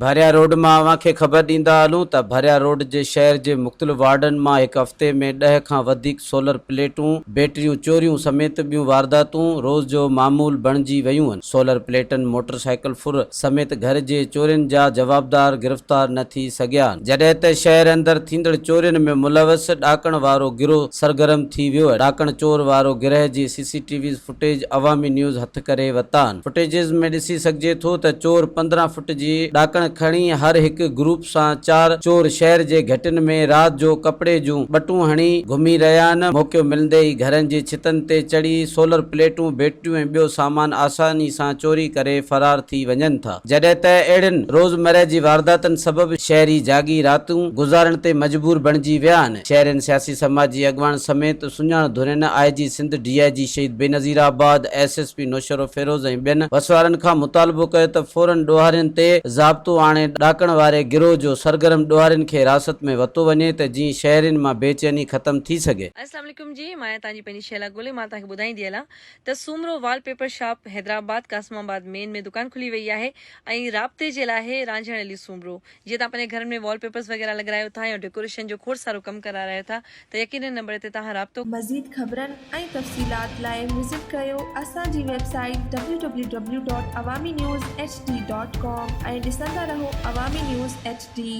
ڀريا road مان اوهان کي خبر ڏيندا هلون ته ڀريا روڊ جي شهر جي مختلف وارڊن مان هڪ هفتي ۾ ڏهه کان وڌيڪ سولر پليٽون، بيٽريون چوريون سميت ٻيون وارداتون روز جو معمول بڻجي ويون آهن. سولر پليٽن، موٽر سائيڪل ڦر سميت گهر جي چورين جا جوابدار گرفتار نه ٿي سگهيا آهن. جڏهن ته شهر اندر ٿيندڙ چورين ۾ ملوث ڏاڪڻ وارو گروهه سرگرم ٿي ويو آهي. ڏاڪڻ چور وارو گرهه جي C C T Vs footage Awami news هٿ ڪري ورتا آهن. فوٽيجز ۾ ڏسي سگهجي ٿو ته چور 15 فٽ جي ڏاڪڻ کڻي هر هڪ گروپ سان چار چور شهر جي گهٽين ۾ رات جو ڪپڙي جون ٻٽون هڻي گهمي رهيا آهن. موقعو ملندي ئي گهرن جي ڇتن تي چڙهي سولر پليٽون، بيٽريون ۽ ٻيو سامان آساني سان چوري ڪري فرار ٿي وڃن ٿا. جڏهن ته اهڙين روزمره جي وارداتن سبب شهري جاڳي راتون گذارڻ تي مجبور بڻجي ويا آهن. شهرين، سياسي سماجي اڳواڻن سميت سڃاڻ ڌرين I G Sindh, D I G Shaheed Benazirabad, S S P Naushahro Feroze ۽ ٻين وسوارن کان مطالبو ڪيو ته فورن ڏوهارين تي ضابطو آڻي ڏاڪڻ واري گروهه جو سرگرم ڏوهارين کي حراست ۾ ورتو وڃي ته جيئن شهرين مان بي چيني ختم ٿي سگهي. السلام عليڪم جي مان آهيان توهان جي پنهنجي شهلا گولي مان توهان کي ٻڌائيندي هلان ته Soomro wallpaper shop Hyderabad Qasimabad main ۾ دڪان کلي وئي آهي ۽ رابطي جي لاء آهي رانجهڻ علي سومرو جيئن توهان پنهنجي گهرن ۾ وال پيپرز وغيره لڳرايو ٿا يا ڊيڪوريشن جو کوڙ سارو ڪم ڪرارايو ٿا ته يقينن نمبر تي توهان رابطو مزيد خبرن ۽ تفصيلات لاء وزٽ ڪريو اسان جي website W W W dot Awami news H D dot com ۽ ڏسندا رهو عوامي نيوز ايڇ ڊي.